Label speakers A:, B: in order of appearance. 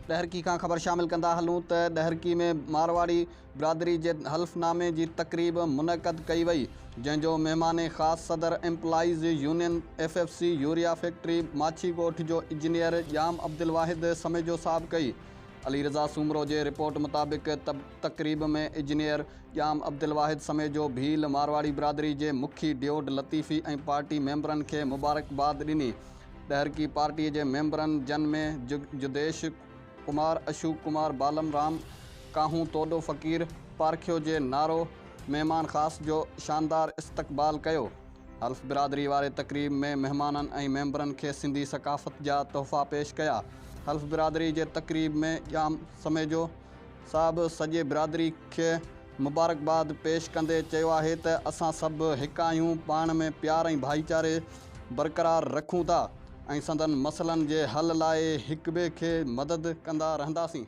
A: ڏهرڪي کان خبر شامل ڪندا هلون ته ڏهرڪي ۾ مارواڙي برادري جي حلف نامي جي تقريب منعقد ڪئي وئي جنهن جو مهمان خاص صدر employees union F F C urea factory Machhi Goth جو انجنيئر ڄام عبدالواحد سميجو صاحب ڪئي. علي رضا سومرو جي رپورٽ مطابق تقريب ۾ انجنيئر ڄام عبدالواحد سميجو ڀيل مارواڙي برادري جي مکي ڊيوڊ لطيفي ۽ پارٽي ميمبرن کي مبارڪباد ڏني. ڏهرڪي پارٽيء جي ميمبرن جن ۾ جديش ڪمار، اشوڪ ڪمار، بالم رام، ڪاهون توڏو فقير، پارکيو جي نارو مهمان خاص جو شاندار استقبال ڪيو. حلف برادري واري تقريب ۾ مهمانن ۽ ميمبرن کي سنڌي ثقافت جا تحفا پيش ڪيا. حلف برادري جي تقريب ۾ ڄام سميجو صاحب سڄي برادري کي مبارڪباد پيش ڪندي چيو آهي ته اسان سڀ هڪ آهيون، پاڻ ۾ پيار ۽ ڀائيچاري برقرار رکون ٿا ۽ سندن مسئلن جي حل لاء هڪٻئي کي مدد ڪندا رهنداسين.